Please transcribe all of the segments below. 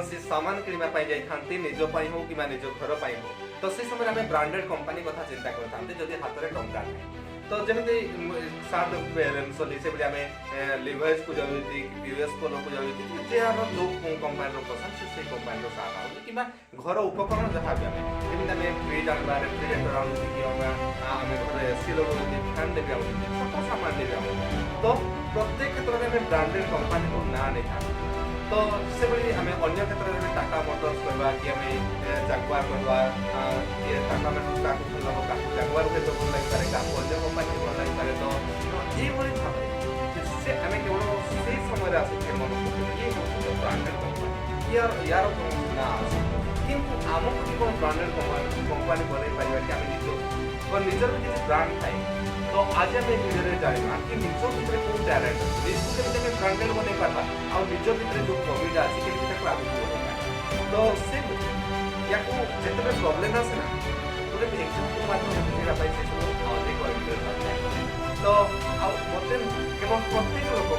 କୌଣସି ସାମାନ କିଣିବା ପାଇଁ ଯାଇଥାନ୍ତି, ନିଜ ପାଇଁ ହଉ କିମ୍ବା ନିଜ ଘର ପାଇଁ ହଉ, ତ ସେ ସମୟରେ ଆମେ ବ୍ରାଣ୍ଡେଡ୍ କମ୍ପାନୀ କଥା ଚିନ୍ତା କରିଥାନ୍ତି, ଯଦି ହାତରେ ଟଙ୍କା ଥାଏ। ତ ଯେମିତି ସାର୍ଟ ସଲି, ସେଭଳି ଆମେ ଲିଭାଇଜକୁ ଯାଉଛନ୍ତି, ୟୁଏସ୍ ପୋଲୋକୁ ଯାଉଛନ୍ତି। ଯାହାର ଯେଉଁ କମ୍ପାନୀର ପସନ୍ଦ, ସେ ସେଇ କମ୍ପାନୀର ସାର୍ଟ ଆଣୁଛନ୍ତି କିମ୍ବା ଘର ଉପକରଣ ଯାହା ବି ଆମେ, ଯେମିତି ଆମେ ଫ୍ରିଜ୍ ଆଣିବା, ରେଫ୍ରିଜରେଟର ଆଣୁଛନ୍ତି କି ଆମେ ଘରେ ଏସି ଲଗାଉଛନ୍ତି, ଫ୍ୟାନ୍ଟେ ବି ଆଣୁଛନ୍ତି, ଛୋଟ ସାମାନଟେ ବି ଆଣୁଛନ୍ତି। ତ ପ୍ରତ୍ୟେକ କ୍ଷେତ୍ରରେ ଆମେ ବ୍ରାଣ୍ଡେଡ୍ କମ୍ପାନୀକୁ ନାଁ ନେଇଥାନ୍ତି। ତ ସେଭଳି ଆମେ ଅନ୍ୟ କ୍ଷେତ୍ରରେ ବି ଟାଟା ମୋଟର୍ସ କହିବା କି ଆମେ ଜାଗୁଆର କହିବା କି ଟାଟା ମୋଟର୍ସ କାହାକୁ ଭଲ ଲାଗିବ, କାହାକୁ ଜାଗୁଆର ହୁଏତ ଭଲ ଲାଗିପାରେ, କାହାକୁ ଅନ୍ୟ କମ୍ପାନୀ ଭଲ ଲାଗିପାରେ। ତ ଏଇଭଳି ଭାବରେ ସେ ଆମେ କେବଳ ସେଇ ସମୟରେ ଆସିଥାଏ ମନକୁ, ଇଏ ହେଉଛି ବ୍ରାଣ୍ଡେଡ୍ କମ୍ପାନୀ, ୟାର କୌଣସି ନାଁ ଅଛି। କିନ୍ତୁ ଆମକୁ ବି କ'ଣ ବ୍ରାଣ୍ଡେଡ୍ କମ୍ପାନୀ ବନେଇ ପାରିବା କି ଆମେ ନିଜ ନିଜର ବି କିଛି ବ୍ରାଣ୍ଡ ଥାଏ? ତ ଆଜି ଆମେ ଏ ଭିଡ଼ିଓରେ ଜାଣିବା କି ନିଜ ଭିତରେ କୋଉ ଟ୍ୟାଲେଣ୍ଟ ଅଛି, ନିଜକୁ କେମିତି ଆମେ ବ୍ରାଣ୍ଡେଡ୍ ବନେଇ ପାରିବା ଆଉ ନିଜ ଭିତରେ ଯୋଉ କମିଟା ଅଛି, କେମିତି ତାକୁ ଆଗକୁ ବଢ଼େଇ ପାରିବା। ତ ସେ ୟାକୁ ଯେତେବେଳେ ପ୍ରୋବ୍ଲେମ୍ ଆସେ ନା, ଗୋଟେ ଏକ୍ଜାମ୍ପଲ୍ ମାଧ୍ୟମରେ ବୁଝେଇବା ପାଇଁ ସେ ସବୁ ଅଧିକ ଇଣ୍ଟରେଷ୍ଟ ଆସିଥାଏ। ତ ଆଉ ମୋତେ ନୁହେଁ, କେବଳ ପ୍ରତ୍ୟେକ ଲୋକ,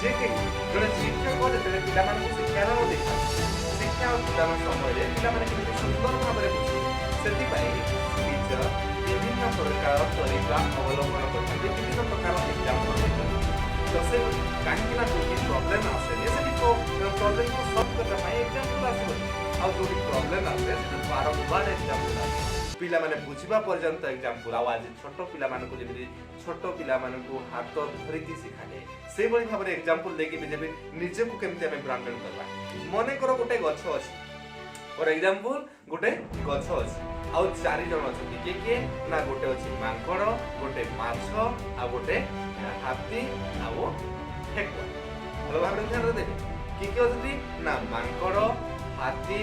ଯେ କେହି ଜଣେ ଶିକ୍ଷକ ଯେତେବେଳେ ପିଲାମାନଙ୍କୁ ଶିକ୍ଷାଦାନ ଦେଇଥାନ୍ତି, ଶିକ୍ଷା ପ୍ରଦାନ ସମୟରେ ପିଲାମାନେ କେମିତି ସୁନ୍ଦର ଭାବରେ ବୁଝିବେ, ସେଥିପାଇଁ ଟିଚର ବିଭିନ୍ନ ପ୍ରକାର ତରିକା ଅବଲମ୍ବନ କରିଥାନ୍ତି, ବିଭିନ୍ନ ପ୍ରକାର ଏକ୍ଜାମ୍ପଲ୍ ଦେଇଥାନ୍ତି। ତ ସେ କାହିଁକି ନା ଯୋଉଠି ପ୍ରୋବ୍ଲେମ୍ ଆସେନି, ସେଠି ପ୍ରୋବ୍ଲେମକୁ ସଲ୍ଭ କରିବା ପାଇଁ ଏକ୍ଜାମ୍ପଲ୍ ଆସିବନି। ଆଉ ଯୋଉଠି ପ୍ରୋବ୍ଲେମ୍ ଆସେ, ସେଠି ବାରମ୍ବାର ଏକ୍ଜାମ୍ପଲ୍ ଆସେ, ପିଲାମାନେ ବୁଝିବା ପର୍ଯ୍ୟନ୍ତ ଏକ୍ଜାମ୍ପଲ୍। ଆଉ ଆଜି ଛୋଟ ପିଲାମାନଙ୍କୁ, ଯେମିତି ଛୋଟ ପିଲାମାନଙ୍କୁ ହାତ ଧରିକି ଶିଖାଯାଏ, ସେଇଭଳି ଭାବରେ ଏକ୍ଜାମ୍ପଲ୍ ଦେଇକି ବି ଯେବେ ନିଜକୁ କେମିତି ଆମେ ବ୍ରାଣ୍ଡେଡ୍ କରିବା। ମନେକର ଗୋଟେ ଗଛ ଅଛି, ଫର ଏକ୍ଜାମ୍ପଲ୍ ଗୋଟେ ଗଛ ଅଛି ଆଉ ଚାରି ଜଣ ଅଛନ୍ତି। କିଏ କିଏ ନା ଗୋଟେ ଅଛି ମାଙ୍କଡ଼, ଗୋଟେ ମାଛ, ଆଉ ଗୋଟେ ହାତୀ ଆଉ ଠେକୁଆ। ଭଲ ଭାବରେ ଧ୍ୟାନରେ ଦେବେ, କିଏ କିଏ ଅଛନ୍ତି ନା ମାଙ୍କଡ଼, ହାତୀ,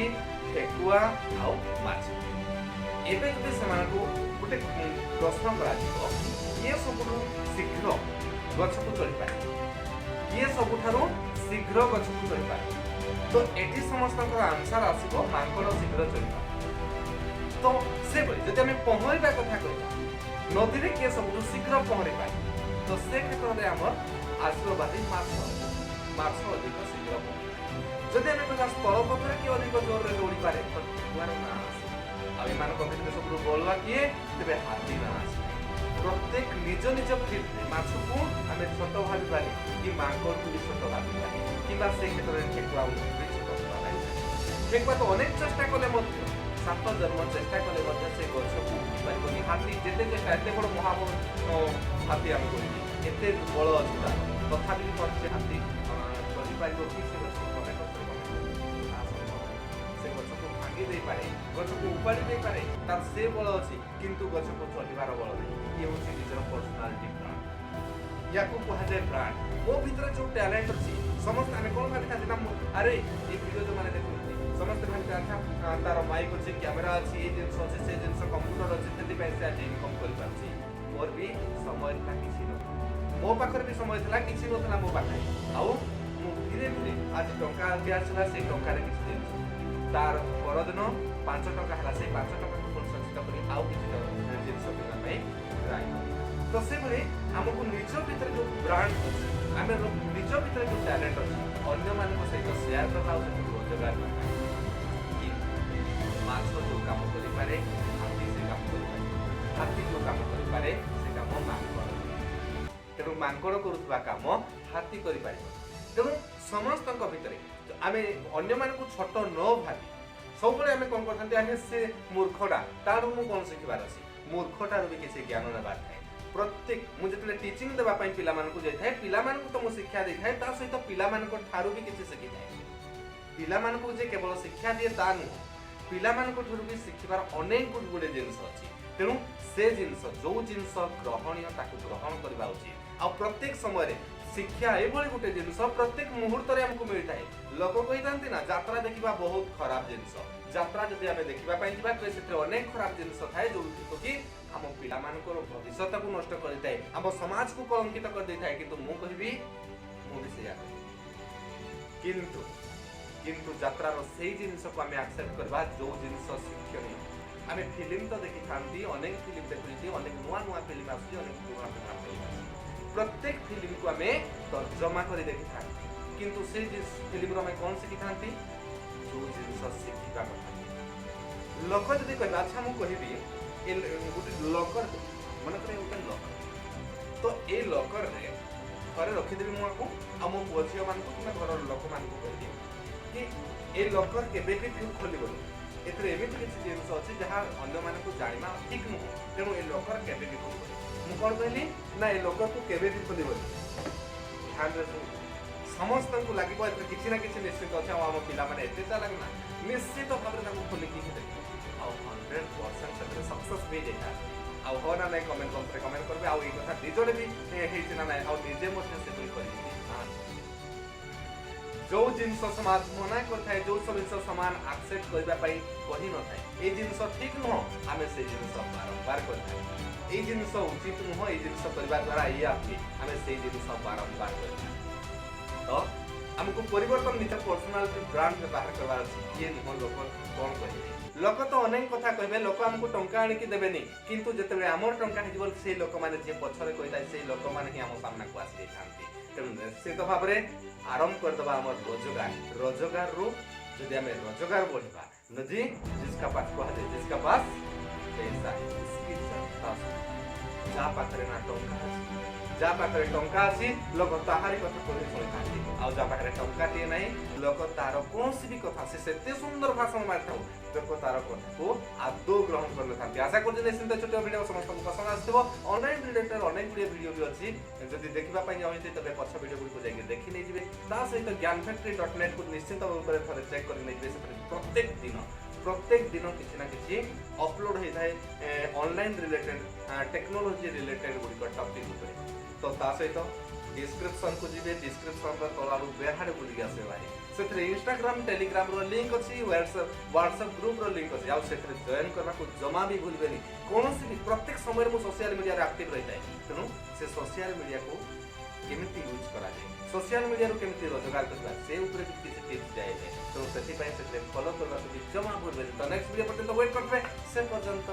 ଠେକୁଆ ଆଉ ମାଛ। ଏବେ ଯଦି ସେମାନଙ୍କୁ ଗୋଟେ ପ୍ରଶ୍ନ କରାଯିବ, କିଏ ସବୁଠୁ ଶୀଘ୍ର ଗଛକୁ ଚଢ଼ିପାରେ? କିଏ ସବୁଠାରୁ ଶୀଘ୍ର ଗଛକୁ ଚଢ଼ିପାରେ? ତ ଏଠି ସମସ୍ତଙ୍କର ଆନ୍ସର ଆସିବ, ମାଙ୍କଡ଼ ଶୀଘ୍ର ଚଢ଼ିପାରେ। ତ ସେଭଳି ଯଦି ଆମେ ପହଁରିବା କଥା କହିବା, ନଦୀରେ କିଏ ସବୁଠୁ ଶୀଘ୍ର ପହଁରି ପାରେ? ତ ସେ କ୍ଷେତ୍ରରେ ଆମର ଆସିବ ବାରି ମାଛ। ମାଛ ଅଧିକ ଶୀଘ୍ର ପହଁରେ। ଯଦି ଆମେ କହିବା ସ୍ଥଳପଥରେ କିଏ ଅଧିକ ଜୋରରେ ଦୌଡ଼ିପାରେ, ତ ଠେକୁଆର ନାଁ ଆସିବ। ଆଉ ଏମାନଙ୍କ ଭିତରେ ସବୁଠୁ ବଳୁଆ କିଏ? ତେବେ ହାତୀ ନାଁ ଆସିବ। ପ୍ରତ୍ୟେକ ନିଜ ନିଜ ଫିଲ୍ଡରେ ମାଛକୁ ଆମେ ଛୋଟ ଭାବିବାନି କି ମାଙ୍କଡ଼କୁ ବି ଛୋଟ ଭାବିବାନି କିମ୍ବା ସେ କ୍ଷେତ୍ରରେ ଠେକୁଆକୁ ବି ଛୋଟ ଭାବିବାନି। ଠେକୁଆ ତ ଅନେକ ଚେଷ୍ଟା କଲେ ମଧ୍ୟ, ସାତ ଜନ୍ମ ଚେଷ୍ଟା କଲେ ମଧ୍ୟ ସେ ଗଛକୁ ଉଠି ପାରିବନି। ହାତୀ ଯେତେ ଚେଷ୍ଟା, ଏତେ ବଡ଼ ମହାବଳ ହାତୀ ଆମେ କହିବି, ଏତେ ବଳ ଅଛି ତାର, ତଥାପି ବି କ'ଣ ସେ ହାତୀ ଚଢ଼ିପାରିବ କି ସେ ଗଛକୁ? କମେ କଷ୍ଟ କମେ ତାହା ସମ୍ଭବ ନୁହେଁ। ସେ ଗଛକୁ ଭାଙ୍ଗି ଦେଇପାରେ, ଗଛକୁ ଉପାଡ଼ି ଦେଇପାରେ, ତାର ସେ ବଳ ଅଛି, କିନ୍ତୁ ଗଛକୁ ଚଢ଼ିବାର ବଳ ନାହିଁ। ଇଏ ହେଉଛି ନିଜର ପର୍ସନାଲିଟି ବ୍ରାଣ୍ଡ। ୟାକୁ କୁହାଯାଏ ବ୍ରାଣ୍ଡ। ମୋ ଭିତରେ ଯୋଉ ଟ୍ୟାଲେଣ୍ଟ ଅଛି, ସମସ୍ତେ ଆମେ କ'ଣ ଭାବିଥାନ୍ତି ନା ଆରେ, ଏ ଭିଡ଼ିଓ ଯୋଉମାନେ ଦେଖୁଛନ୍ତି, ସମସ୍ତେ ଭାବିଥାନ୍ତି, ତାର ମାଇକ୍ ଅଛି, କ୍ୟାମେରା ଅଛି, ଏ ଜିନିଷ ଅଛି, ସେ ଜିନିଷ, କମ୍ପ୍ୟୁଟର ଅଛି, ସେଥିପାଇଁ ସେ ଆଜି ଇନକମ୍ କରିପାରୁଛି। ମୋର ବି ସମୟ ଥିଲା, କିଛି ନଥିଲା ମୋ ପାଖରେ ବି। ସମୟ ଥିଲା, କିଛି ନଥିଲା ମୋ ପାଖରେ। ଆଉ ମୁଁ ଧୀରେ ଧୀରେ ଆଜି ଟଙ୍କା ଆସିଲା, ସେଇ ଟଙ୍କାରେ କିଛି ଜିନିଷ, ତାର ପରଦିନ 5 ଟଙ୍କା ହେଲା, ସେଇ 5 ଟଙ୍କାକୁ ପୁଣି ସଞ୍ଚିତ କରି ଆଉ କିଛି ଜିନିଷ କିଣିବା ପାଇଁ ଟ୍ରାଏ କଲି। ତ ସେଭଳି ଆମକୁ ନିଜ ଭିତରେ ଯୋଉ ବ୍ରାଣ୍ଡ ଅଛି, ଆମେ ନିଜ ଭିତରେ ଯୋଉ ଟ୍ୟାଲେଣ୍ଟ ଅଛି, ଅନ୍ୟମାନଙ୍କ ସହିତ ସେୟାର କରିବା ଆଉ ସେଥିରୁ ରୋଜଗାର କରିବା। କିନ୍ତୁ ମାଛ ଯୋଉ କାମ କରିପାରେ, ହାତୀ ସେ କାମ କରିପାରେ। ହାତୀ ଯୋଉ କାମ କରିପାରେ, ସେ କାମ ମାଙ୍କଡ଼। ତେଣୁ ମାଙ୍କଡ଼ କରୁଥିବା କାମ ହାତୀ କରିପାରିବ। ତେଣୁ ସମସ୍ତଙ୍କ ଭିତରେ ଆମେ ଅନ୍ୟମାନଙ୍କୁ ଛୋଟ ନ ଭାବି, ସବୁବେଳେ ଆମେ କ'ଣ କରିଥାନ୍ତି? ଆରେ, ସେ ମୂର୍ଖଟା, ତାଠୁ ମୁଁ କ'ଣ ଶିଖିବାର ଅଛି? ମୂର୍ଖଟାରୁ ବି କିଛି ଜ୍ଞାନ ନେବାର ଥାଏ। ପ୍ରତ୍ୟେକ ମୁଁ ଯେତେବେଳେ ଟିଚିଂ ଦେବା ପାଇଁ ପିଲାମାନଙ୍କୁ ଯାଇଥାଏ, ପିଲାମାନଙ୍କୁ ତ ମୁଁ ଶିକ୍ଷା ଦେଇଥାଏ, ତା ସହିତ ପିଲାମାନଙ୍କ ଠାରୁ ବି କିଛି ଶିଖିଥାଏ। ପିଲାମାନଙ୍କୁ ଯେ କେବଳ ଶିକ୍ଷା ଦିଏ ତା ନୁହଁ, ପିଲାମାନଙ୍କ ଠାରୁ ବି ଶିଖିବାର ଅନେକ ଗୁଡ଼ିଏ ଜିନିଷ ଅଛି। ତେଣୁ ସେ ଜିନିଷ, ଯୋଉ ଜିନିଷ ଗ୍ରହଣୀୟ, ତାକୁ ଗ୍ରହଣ କରିବା ଉଚିତ। ଆଉ ପ୍ରତ୍ୟେକ ସମୟରେ ଶିକ୍ଷା ଏଭଳି ଗୋଟେ ଜିନିଷ, ପ୍ରତ୍ୟେକ ମୁହୂର୍ତ୍ତରେ ଆମକୁ ମିଳିଥାଏ। ଲୋକ କହିଥାନ୍ତି ନା, ଯାତ୍ରା ଦେଖିବା ବହୁତ ଖରାପ ଜିନିଷ। ଯାତ୍ରା ଯଦି ଆମେ ଦେଖିବା ପାଇଁ ଯିବା, ତେବେ ସେଥିରେ ଅନେକ ଖରାପ ଜିନିଷ ଥାଏ, ଯୋଉଥିରୁ କି ଆମ ପିଲାମାନଙ୍କର ଭବିଷ୍ୟତକୁ ନଷ୍ଟ କରିଥାଏ, ଆମ ସମାଜକୁ କଳଙ୍କିତ କରିଦେଇଥାଏ। କିନ୍ତୁ ମୁଁ କହିବି, ମୁଁ ବି ସେଇଆ କହିବି, କିନ୍ତୁ କିନ୍ତୁ ଯାତ୍ରାର ସେଇ ଜିନିଷକୁ ଆମେ ଆକ୍ସେପ୍ଟ କରିବା ଯୋଉ ଜିନିଷ ଶିକ୍ଷଣୀୟ। ଆମେ ଫିଲ୍ମ ତ ଦେଖିଥାନ୍ତି, ଅନେକ ଫିଲ୍ମ ଦେଖୁଛନ୍ତି, ଅନେକ ନୂଆ ନୂଆ ଫିଲ୍ମ ଆସୁଛି, ଅନେକ ପୁରୁଣା ପୁରୁଣା ଫିଲ୍ମ ଆସୁଛି। ପ୍ରତ୍ୟେକ ଫିଲ୍ମକୁ ଆମେ ତର୍ଜମା କରି ଦେଖିଥାନ୍ତି। କିନ୍ତୁ ସେଇ ଫିଲ୍ମରୁ ଆମେ କ'ଣ ଶିଖିଥାନ୍ତି? ଯୋଉ ଜିନିଷ ଶିଖିବା କଥା ନୁହେଁ। ଲୋକ ଯଦି କହିବେ, ଆଚ୍ଛା ମୁଁ କହିବି, ଏ ଗୋଟେ ଲକର, ମନେକର ଏ ଗୋଟେ ଲକର, ତ ଏଇ ଲକରରେ ଘରେ ରଖିଦେବି ମୁଁ ଆକୁ, ଆଉ ମୋ ପୁଅ ଝିଅମାନଙ୍କୁ କିମ୍ବା ଘରର ଲୋକମାନଙ୍କୁ କହିବି କି ଏ ଲକର କେବେ ବି ଖୋଲିବନି, ଏଥିରେ ଏମିତି କିଛି ଜିନିଷ ଅଛି ଯାହା ଅନ୍ୟମାନଙ୍କୁ ଜାଣିବା ଠିକ ନୁହଁ, ତେଣୁ ଏ ଲକର କେବେ ବି ଖୋଲିବନି। ମୁଁ କ'ଣ କହିଲି ନା ଏ ଲକରକୁ କେବେ ବି ଖୋଲିବନି। ଧ୍ୟାନରେ ଶୁଣ, ସମସ୍ତଙ୍କୁ ଲାଗିବ ଏଥିରେ କିଛି ନା କିଛି ନିଶ୍ଚିତ ଅଛି। ଆଉ ଆମ ପିଲାମାନେ ଏତେ ଚାଲାକ ନା, ନିଶ୍ଚିତ ଭାବରେ ତାକୁ ଖୋଲିକି ହିଁ ଦେଖିବ, ଆଉ 100% ସେଥିରେ ସକ୍ସେସ୍ ବି ହେଇଯାଇଥାଏ। ଆଉ ହଁ ନା ନାଇଁ, କମେଣ୍ଟ ବକ୍ସରେ କମେଣ୍ଟ କରିବେ। ଆଉ ଏଇ କଥା ନିଜରେ ବି ହେଇଛି ନା ନାଇଁ, ଆଉ ନିଜେ ମଧ୍ୟ ସେପରି କରିବେ ନା? ଯୋଉ ଜିନିଷ ସମାଜ ମନା କରିଥାଏ, ଯୋଉ ସବୁ ଜିନିଷ ସମାଜ ଆକ୍ସେପ୍ଟ କରିବା ପାଇଁ କହିନଥାଏ, ଏଇ ଜିନିଷ ଠିକ ନୁହଁ, ଆମେ ସେଇ ଜିନିଷ ବାରମ୍ବାର କରିଥାଉ। ଏଇ ଜିନିଷ ଉଚିତ ନୁହଁ, ଏଇ ଜିନିଷ କରିବା ଦ୍ୱାରା ଏଇଆ ହୁଏ, ଆମେ ସେଇ ଜିନିଷ ବାରମ୍ବାର କରିଥାଉ। ତ ଆମକୁ ପରିବର୍ତ୍ତନ, ନିଜ ପର୍ସନାଲିଟି ବ୍ରାଣ୍ଡ ବାହାର କରିବାର ଅଛି। କିଏ ନୁହଁ, ଲୋକ କ'ଣ କହିବେ? ଲୋକ ତ ଅନେକ କଥା କହିବେ। ଲୋକ ଆମକୁ ଟଙ୍କା ଆଣିକି ଦେବେନି, କିନ୍ତୁ ଯେତେବେଳେ ଆମର ଟଙ୍କା ହେଇଯିବ, ସେଇ ଲୋକମାନେ ଯିଏ ପଛରେ କହିଥାଏ, ସେଇ ଲୋକମାନେ ହିଁ ଆମ ସାମ୍ନାକୁ ଆସିଯାଇଥାନ୍ତି। ତେଣୁ ନିଶ୍ଚିତ ଭାବରେ ଆରମ୍ଭ କରିଦେବା ଆମର ରୋଜଗାର। ରୋଜଗାରରୁ ଯଦି ଆମେ ରୋଜଗାର ବଢ଼ିବା ନଜି, जिसका पास, କୁହାଯାଏ, जिसका पास पैसा है उसकी जनता सुनती। ଯାହା ପାଖରେ ନା ଟଙ୍କା ଅଛି, ଯାହା ପାଖରେ ଟଙ୍କା ଅଛି, ଲୋକ ତାହାରି କଥା କହି ଶୁଣିଥାନ୍ତି। ଆଉ ଯାହା ପାଖରେ ଟଙ୍କାଟିଏ ନାହିଁ, ଲୋକ ତାର କୌଣସି ବି କଥା, ସେ ସେତେ ସୁନ୍ଦର ଭାଷଣ ମାରିଥାଉ, ଲୋକ ତାର କଥାକୁ ଆଦୌ ଗ୍ରହଣ କରିନଥାନ୍ତି। ଆଶା କରୁଛି ନିଶ୍ଚିନ୍ତ ଛୋଟ ଭିଡ଼ିଓ ସମସ୍ତଙ୍କୁ ପସନ୍ଦ ଆସିଥିବ। ଅନଲାଇନ୍ ରିଲେଟେଡ୍ ଅନେକ ଗୁଡ଼ିଏ ଭିଡ଼ିଓ ବି ଅଛି। ଯଦି ଦେଖିବା ପାଇଁ ଚାହୁଁଛନ୍ତି, ତେବେ ପଛ ଭିଡ଼ିଓ ଗୁଡ଼ିକୁ ଯାଇକି ଦେଖି ନେଇଯିବେ। ତା ସହିତ ଜ୍ଞାନ ଫ୍ୟାକ୍ଟ୍ରି.ନେଟ୍କୁ ନିଶ୍ଚିନ୍ତ ରୂପରେ ଥରେ ଚେକ୍ କରି ନେଇଯିବେ। ସେଥିରେ ପ୍ରତ୍ୟେକ ଦିନ କିଛି ନା କିଛି ଅପଲୋଡ ହେଇଥାଏ ଅନଲାଇନ୍ ରିଲେଟେଡ୍, ଟେକ୍ନୋଲୋଜି ରିଲେଟେଡ୍ ଗୁଡ଼ିକ ଟପିକ୍ ଉପରେ। ତ ତା ସହିତ ଡିସ୍କ୍ରିପ୍ସନକୁ ଯିବେ, ଡିସ୍କ୍ରିପ୍ସନର ତଳ ଆଡ଼ୁ ବେହାଡ଼େ ବୁଲିକି ଆସିବେ ଭାରି। ସେଥିରେ ଇନଷ୍ଟାଗ୍ରାମ, ଟେଲିଗ୍ରାମର ଲିଙ୍କ ଅଛି, ହ୍ୱାଟ୍ସଆପ୍ ଗ୍ରୁପର ଲିଙ୍କ ଅଛି, ଆଉ ସେଥିରେ ଜଏନ୍ କରିବାକୁ ଜମା ବି ଭୁଲିବେନି। କୌଣସି ବି ପ୍ରତ୍ୟେକ ସମୟରେ ମୁଁ ସୋସିଆଲ ମିଡ଼ିଆରେ ଆକ୍ଟିଭ ରହିଥାଏ। ତେଣୁ ସେ ସୋସିଆଲ ମିଡ଼ିଆକୁ କେମିତି ୟୁଜ୍ କରାଯାଏ, ସୋସିଆଲ ମିଡ଼ିଆରୁ କେମିତି ରୋଜଗାର କରିବା, ସେ ଉପରେ ବି କିଛି ଟିପ୍ସ ଦିଆଯାଇଥାଏ। ତେଣୁ ସେଥିପାଇଁ ସେଥିରେ ଫଲୋ କରିବାକୁ ବି ଜମା ଭୁଲିବେନି। ତ ନେକ୍ସଟ ଭିଡ଼ିଓ ପର୍ଯ୍ୟନ୍ତ ୱେଟ୍ କରିଥିବେ, ସେ ପର୍ଯ୍ୟନ୍ତ